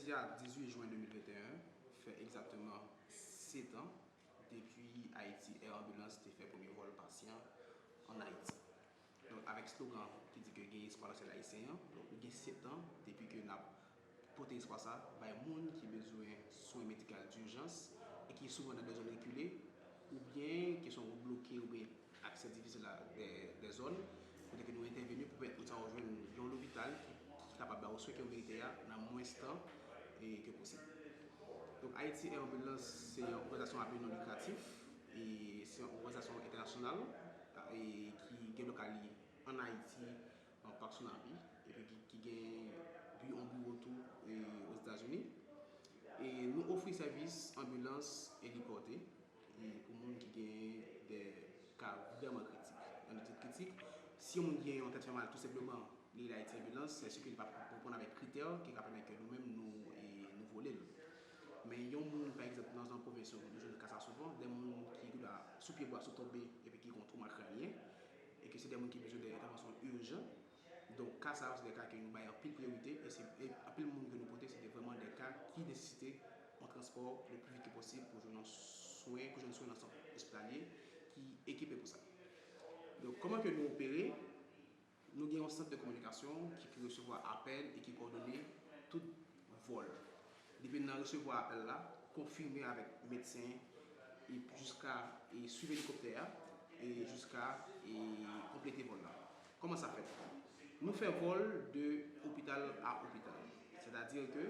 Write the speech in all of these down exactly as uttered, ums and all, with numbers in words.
Jodi a, dizuit jen de mil venteyen, fè egzakteman sèt an depi Haiti Air Ambulance te fè premye vòl pasyan ann Ayiti. Donk, avèk slogan ki di ke gen espwa nan syèl ayisyen an, donk, nou gen sèt an depi ke n ap pote espwa sa bay moun ki bezwen swen medikal dijans e ki souvan nan dè zòn rekile, oubyen ki se yon wout bloke oubyen aksè difisil a dè, dè zòn, kote ke nou entèveni pou pèmèt moun sa yo jwenn yon lopital ki, ki kapab ba yo swen ke yo merite a nan mwens tan e ke posib. Donk, Haiti Air Ambulance se yon òganizasyon a bi non likratif e se yon òganizasyon entènasyonal e ki gen lokal li ann Ayiti, nan Park Sonavi, epi ki, ki gen bi-, yon biwo tou e, Ozetazini. E nou ofri sèvis anbilans elipòte e pou moun ki gen de ka vrèman kritik. Lè nou di kritik, si yon moun gen yon tèt fè mal, tou senpleman, li rele Haiti Ambulance, se si ke li pa reponn avèk kritè ki ka pèmèt ke nou menm nou, e, nou vole l. Men yon moun, pa egzanp, nan yon pwovens, nou jwenn ka sa souvan, de moun ki, ki sou pye bwa, sou tonbe, epi ki gen yon twoma kranyen, e ke se de moun ki bezwen de entèvansyon ijan. Donk, ka sa yo, se de ka ke nou bay anpil priyorite, e se, e anpil moun ke nou pote, se de vrèman de ka ki nesesite yon transpò le pli vit ke posib pou jwenn yon swen, pou jwenn swen nan sant ospitalye ki ekipe pou sa. Donk, kòman ke nou opere? Nou gen yon sant de kominikasyon ki, ki resevwa apèl e ki kowòdone tout vòl. Depi n resevwa apèl la, konfime avèk medsen, e jiska, e swiv elikoptè a, e jiska, e konplete vòl la. Kòman sa fèt? Nou fè vòl de opital a opital. Sètadi ke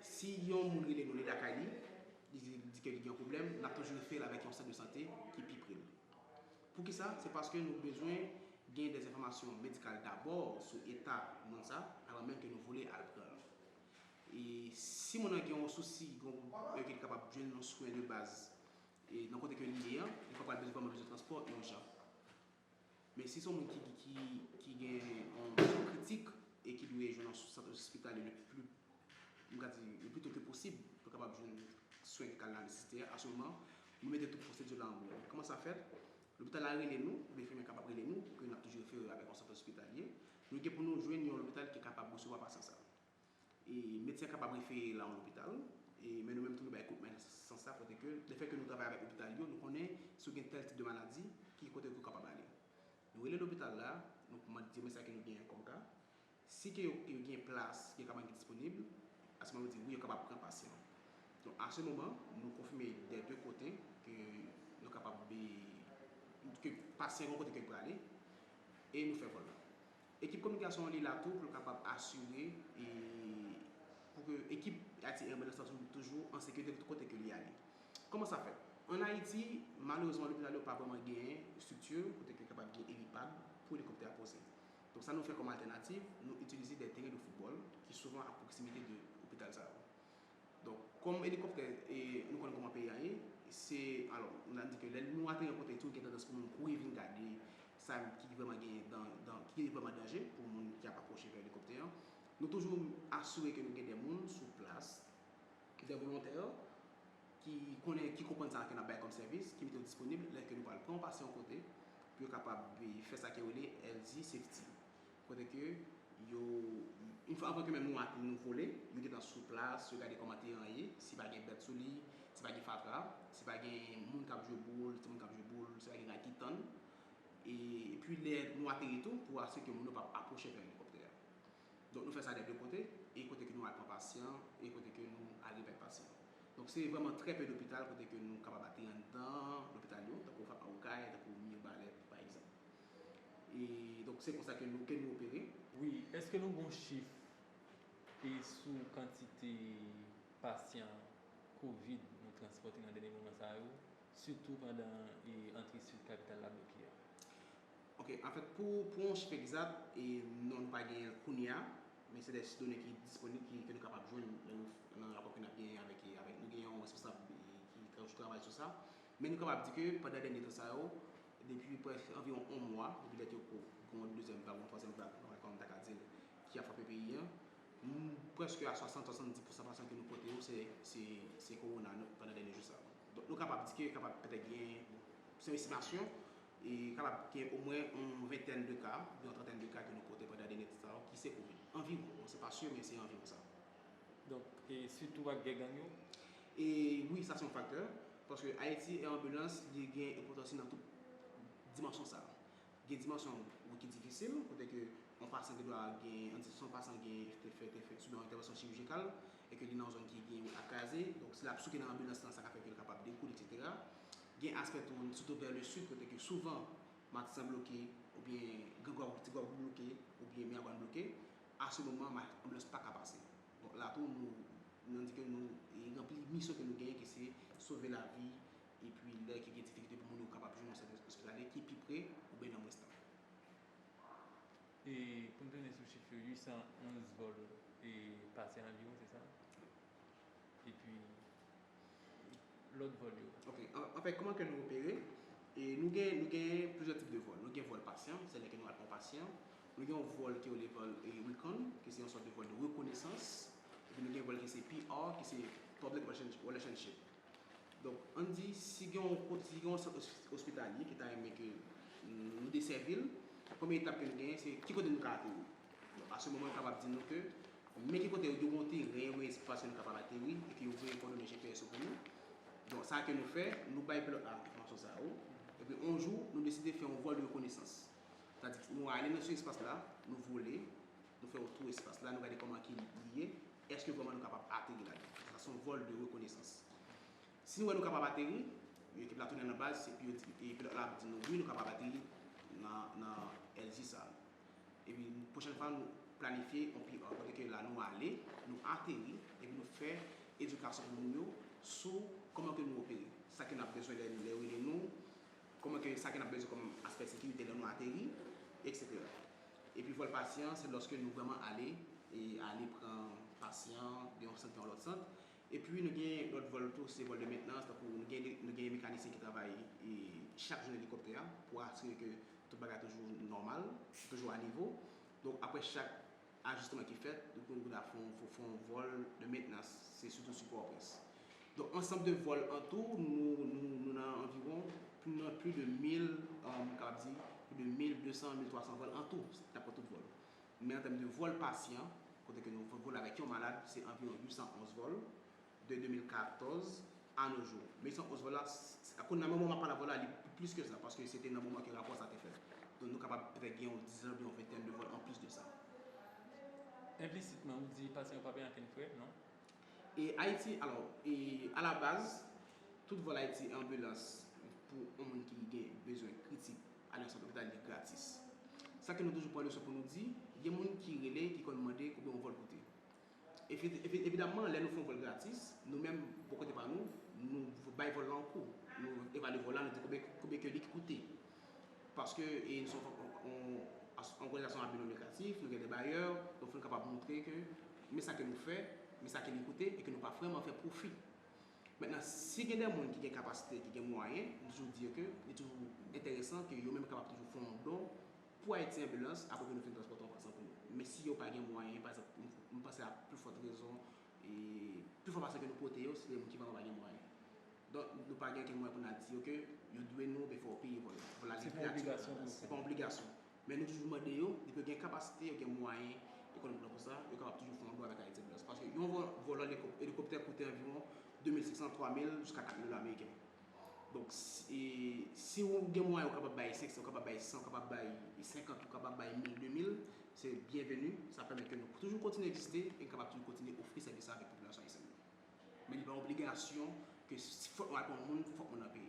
si yon moun rele nou, li lakay li, li di, di ke li gen yon pwoblèm, n ap toujou refere l avèk yon sant de sante ki pi pre l. Poukisa? Se paske nou bezwen gen de enfòmasyon medikal dabò sou eta moun sa, avan menm ke nou vole al pran l. E si moun nan gen yon sousi, gen yon, ke li kapab jwenn yon swen de baz, e nan kote ke li ye an, li pa pral bezwen, vrèman bezwen transpò ijan. Men si se yon moun ki, ki, ki gen yon swen kritik e ki dwe jwenn yon sant ospitalye le pli, m ka di, le pli to ke posib pou kapab jwenn swen ke l la nesesite a, a se moman, nou mete tout pwosedi la an blan. Kòman sa fèt? Lopital la rele nou, oubyen enfimyè kapab rele nou, ke n ap toujou refere avèk yon sant ospitalye. Nou gen pou nou jwenn yon lopital ki kapab resevwa pasyan sa. E medsen kapab refere l a yon lopital, e, men nou menm tou nou bay kout men nan sans sa, kote ke, lefètke nou travay avèk lopital yo, nou konnen si w gen tèl tip de maladi, ki kote ke w kapab ale. Nou rele lopital la, nou mande di men sa ke nou genyen kòm ka. Si ke yo, yo gen plas, yo kapab ki disponib, a se moman yo di wi, yo kapab pran pasyan. Donk, a se moman, nou konfime dè de kote ke nou kapab, e, ke pasyan gen yon kote ke l prale, e nou fè vòl la. Ekip kominikasyon an, li la tou pou l kapab asire, e, pou ke ekip Haiti Air Ambulance la toujou, toujou an sekirite tout kote ke li ale. Kòman sa fèt? Ann Ayiti, malerezman, lopital yo pa vrèman genyen estrikti kote ke kapab gen helipad pou elikoptè a poze. Donk, sa nou fè kòm altènativ, nou itilize de teren de foutbòl ki souvan a pwoksimite de lopital sa yo. Donk, kòm elikoptè, e, nou konnen kòman peyi a ye, se, alò, nou ta di ke lè nou ateri yon kote, tou gen tandans pou moun kouri vin gade sa ki vrèman gen dan, dan, ki vrèman danje pou moun ki ap apwoche vè elikoptè an. Nou toujou asire ke nou gen de moun sou plas, de volontè ki konnen, ki konprann sa ke n ap bay kòm sèvis, ki mete yo disponib lè ke nou pral pran yon pasyan yon kote, pou yo kapab, e, fè sa ke yo rele L D safety. Kote ke yo, yon fwa, anvan ke menm nou ateri, nou vole, yo gentan sou plas, yo gade kòman teren an ye, si pa gen bèt sou li, si pa gen fatra, si pa gen moun k ap jwe boul, timoun k ap jwe boul, si pa gen nèg ki tann. E, epi lè nou ateri tou, pou asire ke moun yo p ap apwoche vè elikoptè a. Donk, nou fè sa dè de kote, e kote ke nou al pran pasyan, e kote ke nou al repèt pasyan. Donk, se vrèman trè pe lopital kote ke nou kapab ateri anndan lopital yo, tankou Fapa Okay, tankou Mibalè, pa egzanp. E donk, se konsa ke nou, ke nou opere. Wi, èske nou gen yon chif e sou kantite pasyan kovid nou transpòte nan dènye moman sa yo, sitou pandan, e, antre sid kapital la bloke a? Ok, anfèt, pou, pou yon chif egzak, e, non, nou pa genyen l kounye a, men se de done ki disponib, ki, ke nou kapab jwenn lè nou, nan rapò ke n ap genyen avèk, e, avèk, nou genyen yon responsab, e, ki toujou travay sou sa. Men nou kapab di ke pandan dènye tan sa yo, depi prèske anviwon yon mwa, depi lè ke gen yon dezyèm vag, yon twazyèm vag, kòm n ta ka di l, ki ap frape peyi an, m, prèske a swasant, swasanndis pousan pasyan ke nou pote yo, se, se, se kowona nou, pandan dènye jou sa yo. Donk, nou kapab di ke kapab petèt gen, bon, se yon estimasyon, e kapab gen omwen yon ventèn de ka, yon trantèn de ka ke nou pote pandan dènye tan sa yo, ki se kovid. Anviwon, bon, se pa si, men se anviwon sa. Donk, e sitou ak gè gang yo? E wi, sa se yon faktè, paske Ayiti e anbilans li gen enpòtans nan tout dimansyon sa. Gen dimansyon ki difisil, kote ke yon pasyan gen dwa gen, ann di, si yon pasyan gen te fè, te fè, sibi yon entèvansyon chirijikal, e ke li nan yon zòn ki gen wout la kraze, donk si l ap souke nan anbilans lan, sa ka fè ke l kapab dekoule, etsetera. Gen aspè tou, sitou vè le sid, kote ke souvan Matisan bloke, oubyen Gran Gwav, Ti Gwav bloke, oubyen Miragwàn bloke, a se moman, anbilans pa ka pase. Donk la tou, nou, nou di ke nou e ranpli misyon ke nou genyen, ki se sove lavi, epi lè ke gen difikilte pou moun yo kapab jwenn yon sèvis ospitalye ki pi pre oubyen nan mwens tan. E pou n tounen sou chif yo, uit san onz vòl e pase anviwon, se sa? Epi lòt vòl yo? Ok, an, anfèt, kòman ke nou opere? E nou gen, nou gen plizyè tip de vòl. Nou gen vòl pasyan, se lè ke nou al pran pasyan. Nou gen yon vòl ki rele vòl e, recon, ki se yon sòt de vòl de rekonesans. Epi nou gen vòl ki se P R, ki se Public Relationship. Donk, ann di, si gen yon, si gen yon sant os- ospitalye ki ta renmen ke nou desèvi l, premye etap ke nou genyen, se ki kote nou ka ateri. Donk, a se moman, yo kapab di nou ke men ki kote yo gen yon teren, yon espas ke nou kapab ateri, e ke yo voye kòdone G P S yo pou nou. Donk, sa ke nou fè, nou bay pilòt la enfòmasyon sa yo, epi yon jou, nou deside fè yon vòl de rekonesans. Sètadi, nou ale nan sou espas la, nou vole, nou fè yon tou espas la, nou gade kòman ki li ye, èske vrèman nou kapab ateri ladan. Sa se yon vòl de rekonesans. Si nou wè nou kapab ateri, ekip la tounen nan baz, epi yo di, e pilòt la ap di nou, wi, nou kapab ateri nan, nan L G sa. Epi pwochèn fwa, nou planifye yon P R, kote ke la nou ale, nou ateri, epi nou fè edikasyon pou moun yo sou kòman ke nou opere, sa ke n ap bezwen lè, lè yo rele nou, kòman ke, sa ke n ap bezwen kòm aspè sekirite lè nou ateri, etsetera. Epi vòl pasyan, se lòske nou vrèman ale, e ale pran pasyan de yon sant nan yon lòt sant. Epi nou gen lòt vòl tou, se vòl de mentnans, tankou nou gen, nou gen mekanisyen ki travay e chak jou nan elikoptè a pou asire ke tout bagay toujou nòmal, toujou a nivo. Donk, apre chak ajisteman ki fèt, nou konn fè yon, fè yon vòl de mentnans, se sitou sipò prens. Donk, ansanm de vòl an tou, nou, nou, nou nan anviwon, nou nan plis de mil, um, kapab di, plis de mil de san, mil twa san vòl an tou, daprè tout vòl. Men an tèm de vòl pasyan, kote ke nou vole avèk yon malad, se anviwon uit san onz vòl de de mil katòz à nos jours. Men uit san onz vòl la, s- s- akoz nan moman m ap pale avè w la, li plis ke sa, paske se te nan moman ke rapò sa te fèt. Donk, nou kapab petèt gen yon dizen oubyen yon ventèn de vòl anplis de sa. Enplisitman, ou di pasyan yo pa peye ankenn frè, non? E Ayiti, alò, e alabaz, tout vòl Ayiti anbilans pou yon moun ki gen bezwen kritik ale nan sant lopital, li gratis. Sa ke nou toujou pran leson pou nou di, gen moun ki rele, ki konn mande konbyen yon vòl koute. Evi- evi- Evidamman, lè nou fè yon vòl gratis, nou menm, bò kote pa nou, nou bay vòl la yon kou. Nou evalye vòl la, nou di konbyen, konbyen ke li koute. Paske e nou se yon, yon, yon òganizasyon a bi non likratif, nou gen de bayè, donk fò nou kapab montre ke men sa ke nou fè, men sa ke li koute, e ke nou pa vrèman fè pwofi. Mentnan, si gen de moun ki gen kapasite, ki gen mwayen, nou toujou di yo ke li toujou enteresan ke yo menm kapab toujou fè yon don pou Ayiti Anbilans apre ke nou fin transpòte yon pasyan pou yo. Men si yo pa gen mwayen, pa egzanp, m- m panse a pli fòt rezon, e pli fò pasyan ke nou pote yo, se de moun ki vrèman pa gen mwayen. Donk, nou pa gen okenn mwayen pou n al di yo ke yo dwe nou, oubyen fò yo peye vòl la. Vòl la li gratis. Se pa yon obligasyon pou yo fè. Se pa yon obligasyon. Men nou toujou mande yo, depi yo gen kapasite, yo gen mwayen ekonomik nan pou sa, yo kapab toujou fè yon don avèk Ayiti Anbilans. Paske yon vòl, vòl an elikoptè koute anviwon de mil senk san, twa mil, jiska kat mil dola ameriken. Donk, si, e, si ou gen mwayen, ou kapab bay senk san, ou kapab bay san, ou kapab bay senkant, ou kapab bay mil, de mil, se byenveni. Sa pèmèt ke nou toujou kontinye egziste e n kapab toujou kontinye ofri sèvis sa avèk popilasyon ayisyèn nan. Men li pa yon obligasyon ke si fòk nou al pran yon moun, fòk moun nan peye.